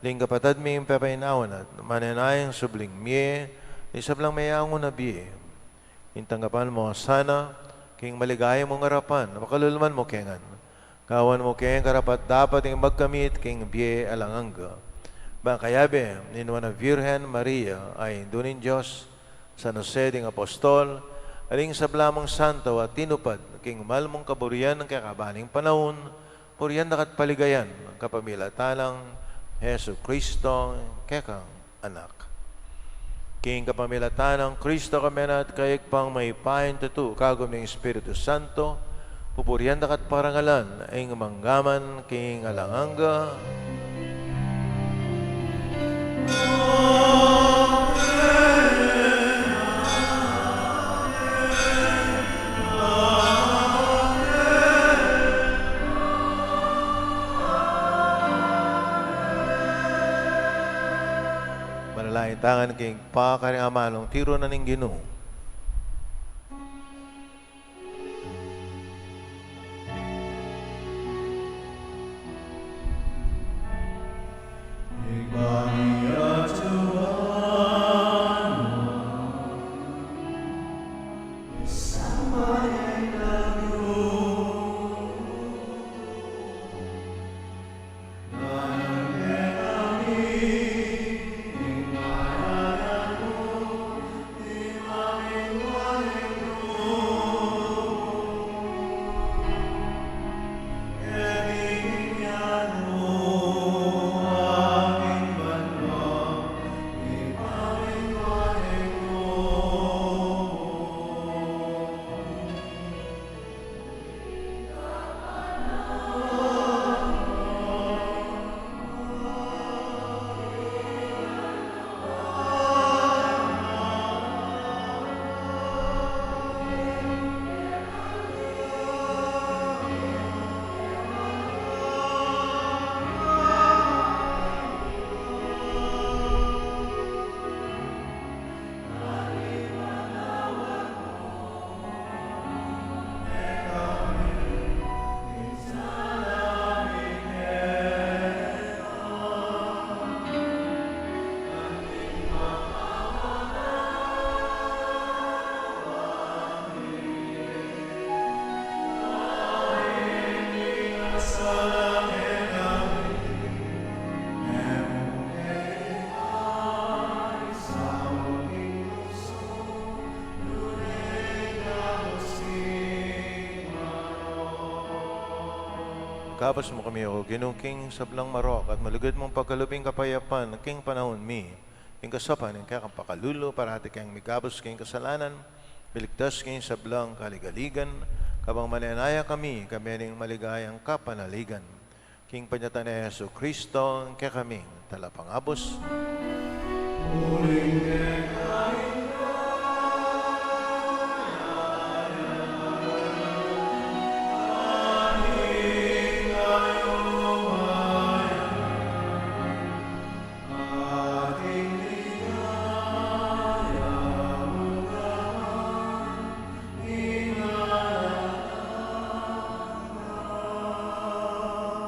ding kapatad ming pepainawa na at manenayang subling mie ning sablang meangu na bie. Ing tanggapan mu sana king maligaya mung arapan, pakalulwan mu ke ngan. Gawan mu keng karapat-dapat ing magkamit king bie alang angga. Ban kayabe ning Nuan a Virgen Maria, a Indu ning Dios, San Jose ding Apostol, at ding sabla mung santo a tinupad king mal mung kaburian king kekaban ning panaun, purian da ka at paligayan king kapamilatan nang Jesucristo, kekang Anak. King kapamilatan nang Kristo, kambe na at kaya, Ibpang mayupaya at tutu, kagum ning Espiritu Santo, pupurian da ka at parangalan, ing mangga man king alang angga. Manalangin tamu ngan king Ibpa, karing amanung tiru na ning Ginu. Ikabus mu kami, O Ginu, king sablang marok at malugud mung pagkalub ing kapayapan king panaun mi. Ing kasaupan ning kekang pakalulu, parati keng mikabus king kasalanan, miligtas king sablang kaligaligan, kabang manenaya kami, kambe ning maligayang kapanaligan. King panyatang nang Jesucristo, ing kekaming Talapangabus.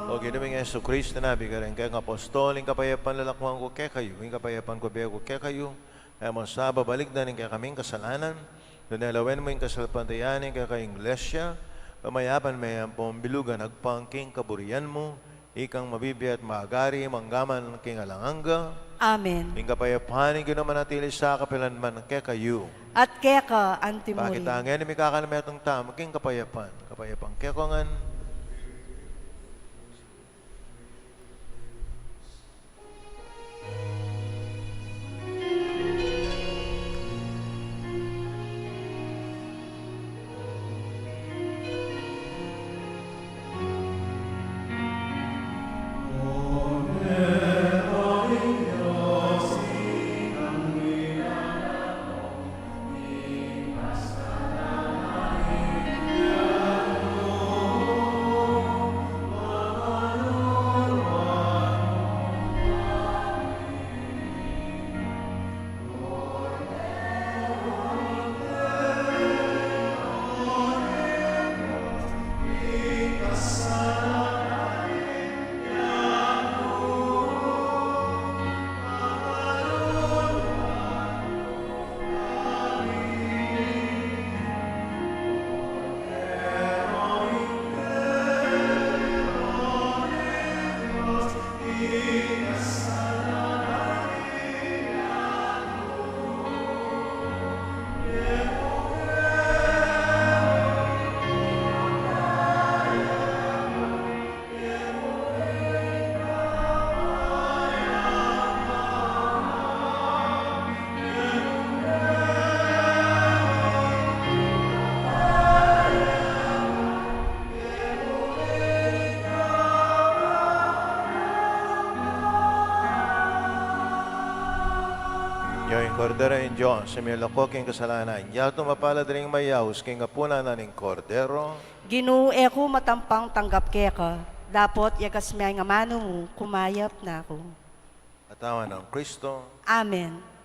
O Ginu ming Jesucristo, a bibie karing kekang apostol ing kapayapan, lalakwan ku kekayu, ing kapayapan ku bie ku kekayu, e mu sa babalikdan ing kekaming kasalanan, nune lawen mu ing kasalpantayanan ning kekang Iglesia, pamayapan me ampong bilugan agpang king kaburian mu, ikang mabibie at magari mangga man king alang angga. Amen. Ing kapayapan ning Ginu manatili sa kapilan man kekayu. At keka antimurin. Pakit tamu ngan ing mikakalmetung tamu king kapayapan. Kapayapan keko ngan. Ing Kordero ning Dios, a milalako king kasalanan. Yatu mapalad ding mayaus king apunan na ning Kordero. Ginu, e ku matampang tanggap keka, dapot yagas me ing amanu mu, kumayap na ku. Katawan nang Kristo. Amen.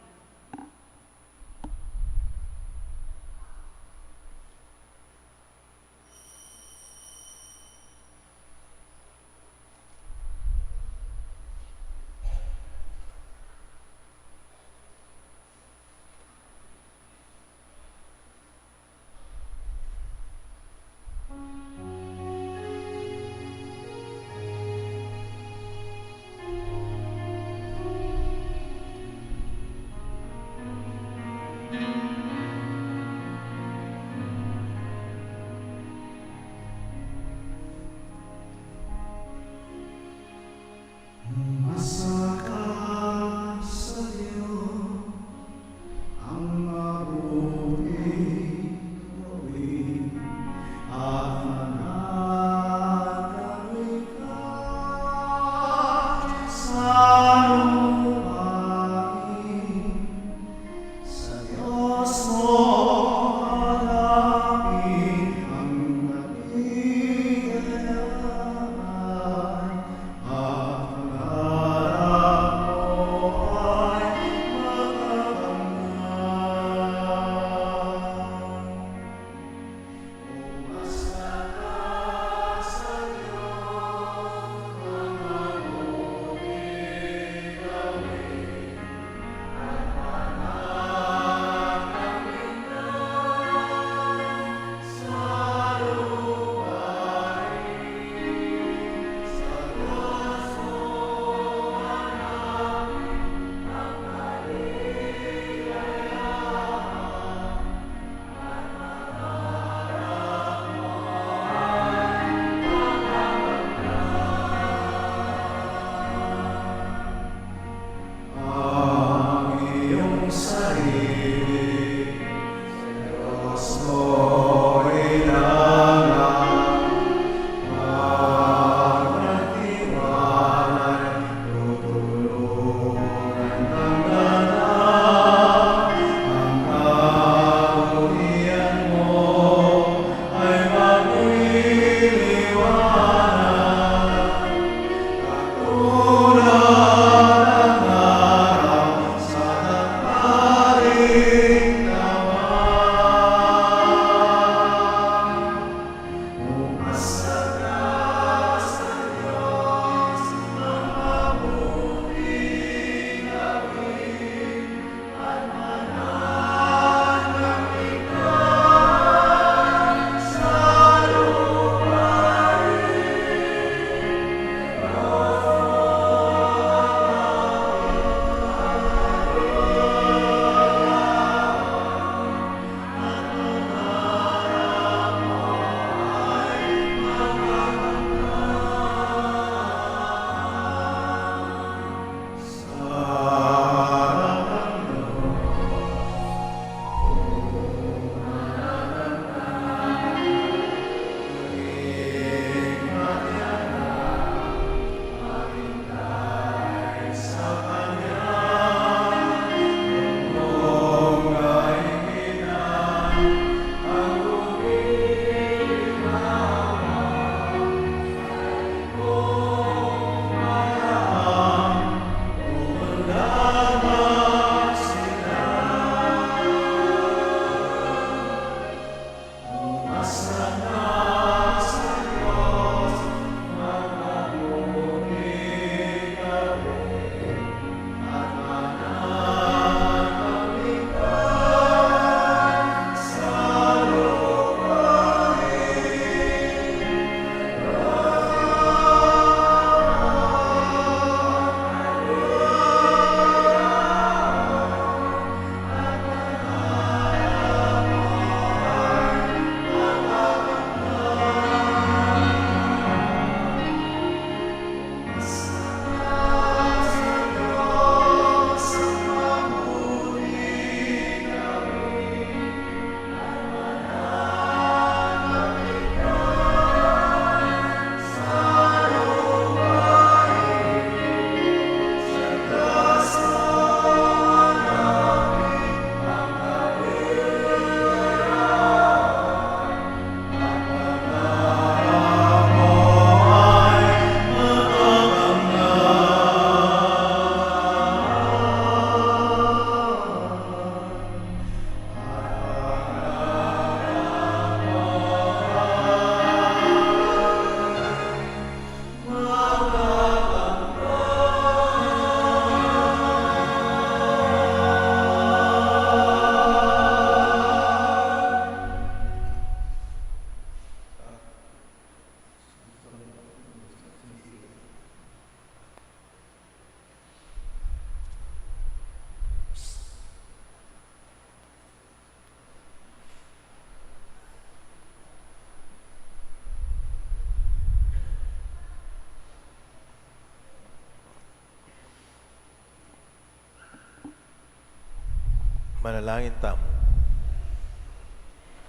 Manalangin tamu.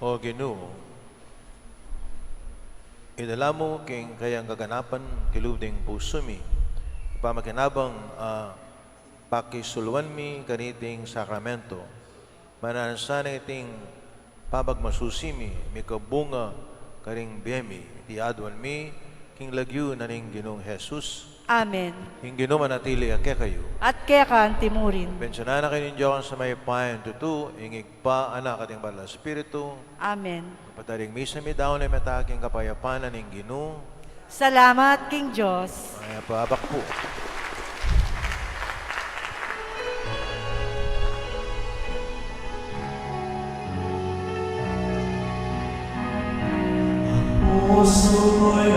O Ginu, idala mu king kayang kaganapan kilub ding pusu mi, pamakinabang a pakisuluan mi kaniting sakramento. Mananu sana iting pamagmasusi mi, mikabunga karing bie mi, iti aduan mi king lagyu na ning Ginung Jesus. Amen. Ing Ginu manatili ya kekayu. At keka anti mu rin. Bendisyunan na kayu ning Dios a mayupaya, tutu, ing Ibpa, Anak, at ing Banal a Espiritu. Amen. Kapatad, ing misa mi daun na mita king kapayapan na ning Ginu. Salamat king Dios. Mayap a abak pu. Pusu ko'y